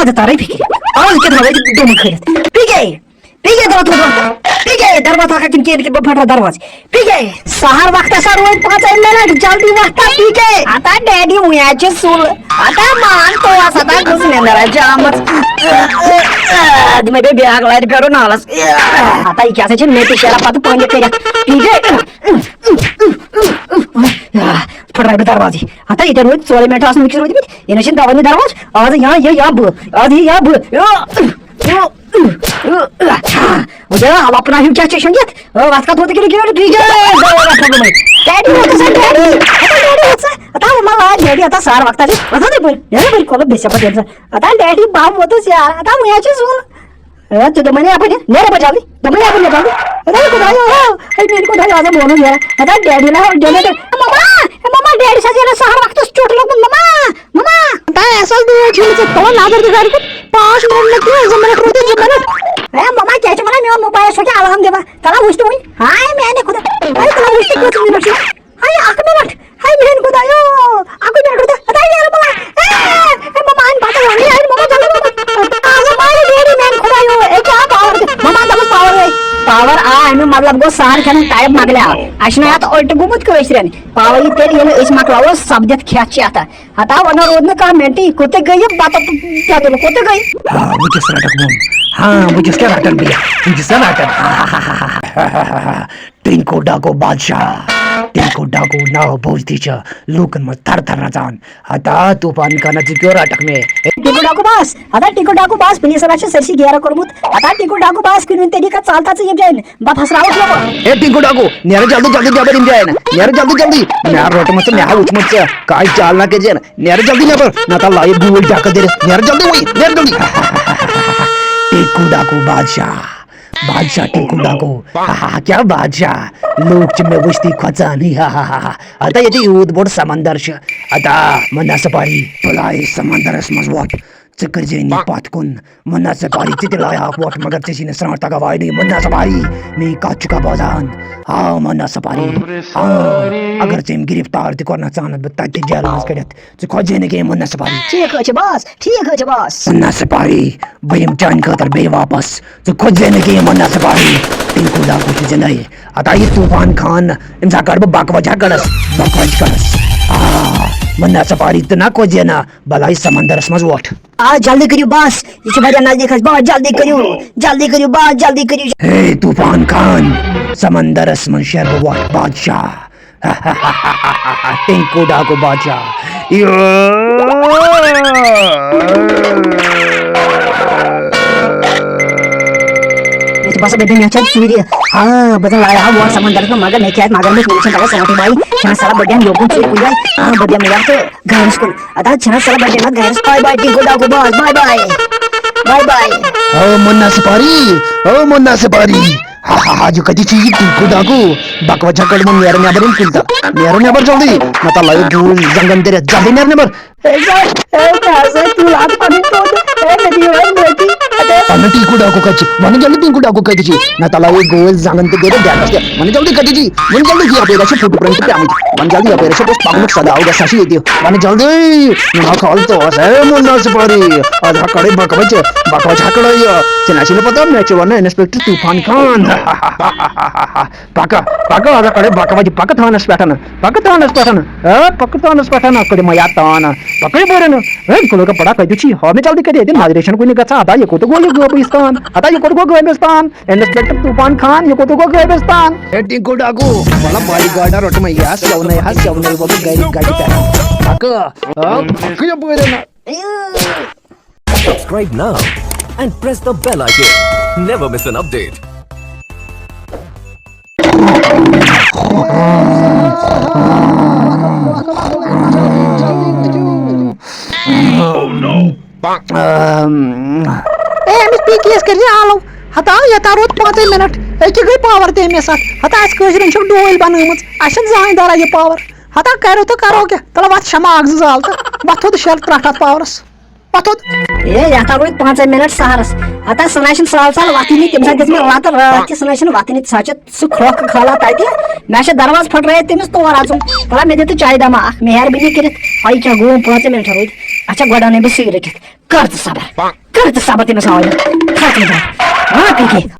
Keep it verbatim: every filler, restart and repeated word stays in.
ژٕ ترے فِکرِ۔ آز کیٛاہ تھاوے ژٕ ڈوٚمہٕ کھٲلِتھ؟ پی کے، پی کے، دروازٕ کھول۔ پی کے، دروازٕ تھاوکھا کِنہٕ کینٛہہ، کِنہٕ بہٕ پھٹراو دروازٕ؟ پی کے، سہر وقتس سا روٗدۍ پانٛژے منٹ، جلدی وۄتھ تا پی کے۔ ہتا ڈیڈی، وُنہِ حظ چھِ سُل۔ ہتا مان تو، ہتا گوٚژھ نٮ۪نٛدٕر حظ چھِ آمٕژ۔ دِمے بیٚیہِ بیٛاکھ لرِ پھیرو نالس۔ ہتا یہِ کیٛاہ سا چھِ مےٚ تہِ شیران پتہٕ پننہِ کٔرِتھ۔ پی کے۔ پھٹراوٕ بہٕ دروازٕ۔ ہتا ییٚتٮ۪ن روٗدۍ ژورے منٹ آسن وٕنکیٚس روٗدمٕتۍ۔ یہِ نہ چھِنہٕ دَوٲنی دروازٕ۔ آز یا یہِ یا بہٕ۔ آز یہِ یا بہٕ۔ وٕچھ حظ، لۄپنا ہیوٗ کیٛاہ چھِ شۄنٛگِتھ؟ آ، وَتھ کَتھ ووت کِنہٕ کِنہٕ ڈی جے؟ ڈیڈی ووت سا، ڈیڈی۔ ہتا ڈیڈی ووت سا۔ ہتا وۄنۍ ما لاج ڈیڈی، ہتا سار وقتہ چھِ۔ وۄتھ ہا یَپٲرۍ۔ نیرٕ یَپٲرۍ کھولہٕ بِسٮ۪مبر تٔمۍ سۭتۍ۔ ہتا ڈیڈی بَم ووتُس یار۔ ہتا وۄنۍ حظ چھِ زوٗن۔ اے، ژٕ دوٚپمَے نہ یَپٲرۍ، نیرٕ یَپٲرۍ جلدی۔ دوٚپمَے نہ یَپٲرۍ، نیرٕ جلدی۔ ہتا خۄدایا، ہے میٛانہِ خۄدایا، آز ہا مونُن یارا۔ ہتا ڈیڈی نہ، ڈیڈی نہ۔ مما، اے مما، ڈیڈی چھا یارا سہر وقتس چوٚٹ لوٚگمُت، مما۔ مما، تۄہہِ اصل دود چھُ نہٕ ژےٚ تُلان نظر دِگارِ کُن۔ پانٛژھ منٹ نہٕ کینٛہہ، زٕ منٹ روٗدِن، زٕ منٹ۔ ہے مما، کیٛاہ چھِ وَنان، میون موبایل چھُ کیٛاہ الام دِوان؟ تَلہ وٕچھ تہٕ وٕنۍ۔ ہاے میٛانہِ خۄدا، ہے تَلہ وٕچھ تہٕ کٔژ منٹ چھِ۔ ہے اَکھ منٹ، ہے میٛانہِ خۄدایو، اَکُے منٹ روٗدِ۔ ہتا یارٕ مما، اے، ہے مما، اَنہِ بَتہٕ وَنہِ، ہے مما، جلدی مما۔ تازٕ مالہِ بیٚیہِ میٛانہِ خۄدایو، اے کیٛاہ پاور دِ؟ مما، دَپُس پاور ہے۔ پاور آ، اَمیُک مطلب گوٚو سہر کھٮ۪نُک ٹایِم مۄکلیو۔ اَسہِ چھُنہٕ اَتھ اوٚٹ گوٚمُت کٲشرٮ۪ن۔ پاوَر یی تیٚلہِ، ییٚلہِ أسۍ مۄکلاوو سَپدِتھ کھٮ۪تھ چٮ۪تھ۔ ہتا وَنان روٗد نہٕ کانٛہہ مِنٹٕے، کوٚت گٔے یہِ بَتہٕ پیوٚدُل، کوٚت گٔے؟ ہاں، وٕنکیٚس رَٹَکھ بہٕ۔ ہاں، وٕنکیٚس کیٛاہ رَٹَن بہٕ؟ وٕنکیٚس کیٛاہ رَٹَن؟ ٹِنکو ڈاکو بادشاہ، ٹِنکو ڈاکو ناو بوٗزتھٕے چھِ لوٗکَن منٛز تھر تھر رَژان۔ ہتا طوٗفان خانہ، ژٕ کیٛاہ رَٹَکھ مےٚ؟ ٹِنکو ڈاکو باس، ہتا ٹِنکو ڈاکو باس، پُلیٖسَن حظ چھِ سٲرسٕے گیرٕ کوٚرمُت۔ ہتا ٹِنکو ڈاکو باس، کُنہِ وِنہِ طریٖقہٕ ژَل تہٕ ژٕ ییٚمہِ جایہِ نہٕ۔ بہٕ پھسراوتھ لوگُن۔ اے ٹِنکو ڈاکو، نیرٕ جلدی جلدی نٮ۪بر یِم جایہِ نہ۔ نیرٕ جلدی جلدی۔ مےٚ ہا روٚٹمُت ژٕ، مےٚ ہا وُچھمُت ژےٚ۔ کانٛہہ چال نہ کٔرۍ زِ نہ۔ نیرٕ جلدی نٮ۪بر۔ نتہٕ لایہِ گوٗلۍ ڈاکہٕ دٔرِتھ۔ نیرٕ جلدی وۄنۍ، نیرٕ جلدی۔ ٹِنکو ڈاکو بادشاہ۔ بادشاہ ٹِنکو ڈاکو۔ ہا ہا ہا، کیٛاہ بادشاہ؟ لوٗکھ چھِ مےٚ وٕچھتٕے کھۄژان۔ ہی ہا ہا ہا ہا۔ ہتا ییٚتہِ یوٗت بوٚڑ سمندر چھُ۔ ہتا مُنّا سپاری، بلاے سمندرس منٛز وۄٹھ۔ ژٕ کٔرۍ زِ نہٕ پتھ کُن۔ مُنّا سپاری، ژٕ تہِ لایہاکھ وۄٹھ، مگر ژےٚ چھی نہٕ سرٛانٛٹھ تگان واینٕے۔ مُنّا سپاری، میٛٲنۍ کتھ چھُکھا بوزان؟ ہاو مُنّا سپاری، ہاو۔ اگر ژےٚ أمۍ گرفتار تہِ کوٚرنَس، ژٕ اَنَتھ بہٕ تَتہِ تہِ جیلہٕ منٛز کٔڑِتھ۔ ژٕ کھوژ زِ نہٕ کینٛہہ مُنّا سپاری۔ ٹھیٖک حظ چھُ باس، ٹھیٖک حظ چھُ باس۔ مُنّا سپاری، بہٕ یِمہٕ چانہِ خٲطرٕ بیٚیہِ واپس۔ ژٕ کھوژ زِ نہٕ کینٛہہ مُنّا سپاری۔ ٹِنکو ڈاکو چھُ زِندَے۔ ہتا یہِ طوٗفان خان، أمِس ہا کَڑٕ بہٕ بکوَچ ہا کَڑَس، بکوَچ کَڑَس۔ آ، مُنّا سپاری، تہٕ نہ کھوژ زِ نہٕ، بلاے سمندرس منٛز وۄٹھ۔ آ، جلدی کٔرِو بس، یہِ چھُ واریاہ نزدیٖک حظ۔ بس جلدی کٔرِو، جلدی کٔرِو بس، جلدی کٔرِو۔ ہے طوٗفان خان، سمندرس منٛز شیرٕ بہٕ وۄٹھ بادشاہ۔ ٹِنکو ڈاکو بادشاہ۔ یو۔ مےٚ چھُ باسان، بہٕ بیٚہمہٕ یَتھ جایہِ ژوٗرِ۔ ہاں، بہٕ زَن لارٕ ہا وۄٹھ سمندرس منٛز، مگر مےٚ کیٛازِ، مگر مےٚ چھُنہٕ تَگان سونٛٹھٕے وایِنۍ۔ چھِ نہ سَلا بٔڑٮ۪ن یوکُن ژوٗرِ کُنہِ جایہِ۔ ہاں، بہٕ بیٚہمہٕ یَتھ تہٕ گرس کُن۔ ادا چھنا سلام بڑے نا گھر۔ بائے بائے ٹینگو ڈاکو boss, bye bye. Bye bye. او مُنّا سپاری، او مُنّا سپاری۔ ہا ہا ہا، یہِ کتہِ چھُ یہِ ٹینگو ڈاکو؟ بکوچ ہا کڑمن، نیرٕ نٮ۪بر یِم کُلۍ تہٕ۔ نیرٕ نٮ۪بر جلدی۔ نتہٕ لایو گوٗلۍ زنگن دٔرِتھ، جلدی نیرٕ نٮ۪بر۔ اے زن، اے مےٚ ہسا تُل اتھ پنُن ٹوٹھ۔ اے مےٚ دِیِو وۄنۍ معٲفی۔ اے۔ پنُن ٹینگو ڈاکو کتہِ چھُ؟ ونہٕ جلدی ٹینگو ڈاکو کتہِ چھُ؟ نتہٕ لایو گوٗلۍ زنگن تہٕ دٔرِتھ ڈیکس تہِ۔ ونہٕ جلدی کتہِ چھُ؟ ونہٕ جلدی، یپٲرۍ چھِ فوٹو پرنٹ تہِ پیمٕتۍ۔ ونہٕ جلدی، یپٲرۍ چھِ پوٚز پکنُک صدا آو گژھان چھُ ییٚتہِ۔ ونہٕ جلدی۔ نہ کھال تو، اے مُنّا سپاری۔ از ہا کڑے بکوچ، بکوچ ہا کڑے یہِ۔ ژےٚ نہ چھے نہٕ پتہ، مےٚ چھِ ونان انسپیکٹر طوٗفان خان۔ پکہ، پکہ، از ہا کڑے بکوچ، پکہ تھانس پٮ۪ٹھ۔ پکہ تھانس پٮ۪ٹھ۔ اے، پکہ تھانس پٮ۪ٹھ، کڑِ ما یا تان۔ پکہ بورن۔ اے، کلو کا پڑا کتہِ چھُ؟ ہاو مےٚ جلدی کتہِ، ییٚتہِ نظرِ چھنہٕ کُنہِ گژھان۔ ہتا یہِ کوٚت گوٚو یہِ قٲبِستان؟ ہتا یہِ کوٚت گوٚو قٲبِستان؟ انسپیکٹر طوٗفان خان، یہِ کوٚت گوٚو قٲبِستان؟ ہے ٹِنکو ڈاکو، مطلب باڈی گارڈا روٚٹ مےٚ یہِ، ہا سیونَے، ہا سیونَے، وۄنۍ گوٚو گرِ گَٹہِ پٮ۪ٹھ۔ پَکہٕ، آ، پَکہٕ یَپٲرۍ نہ۔ Subscribe now and press the bell icon. Never miss an update. A, أمِس پی کے یَس کٔرۍ زِ آلو۔ ہتا، یَتھ روٗد پانٛژَے مِنَٹ۔ أکہِ گٔے پاوَر تہِ أمِس اَتھ۔ ہتا، اَسہِ کٲشرٮ۪ن چھُکھ ڈوٗنۍ بَنٲومٕژ۔ اَسہِ چھَنہٕ زٕہٕنۍ دَران یہِ پاوَر۔ ہتا، کَرو تہٕ کَرو کیٛاہ؟ تَلہٕ وَتھ شمع اَکھ زٕ زال تہٕ وَتھو تہٕ شیل ترٛٹھ اَتھ پاورَس۔ وَتھو تہٕ۔ اے، یَتھ روٗد پانٛژَے مِنَٹ سَہرَس۔ ہتا، سُہ نہ چھِنہٕ سہل سہل وَتھٲنی، تٔمِس ہا دِژ مےٚ لَتہٕ راتھ تہِ، سُہ نہ چھِنہٕ وَتھٲنی، سُہ ہا چھِ سُہ کھرٛۄکھ کھالان تَتہِ۔ مےٚ چھِ دروازٕ پھٕٹرٲیِتھ تٔمِس تور اَژُن۔ تَلہٕ مےٚ دِ تہٕ چایہِ دامہ اَکھ، مہربٲنی کٔرِتھ۔ ہاے کیٛاہ گوٚو، پانٛژَے مِنَٹ روٗدۍ۔ اچھا، گۄڈٕ اَنے بہٕ سُے رٔٹِتھ۔ کر ژٕ صبر، کر ژٕ صبر تٔمِس آوازِ۔ کھژ نہٕ بہٕ۔ ہاں، پیٚیہِ۔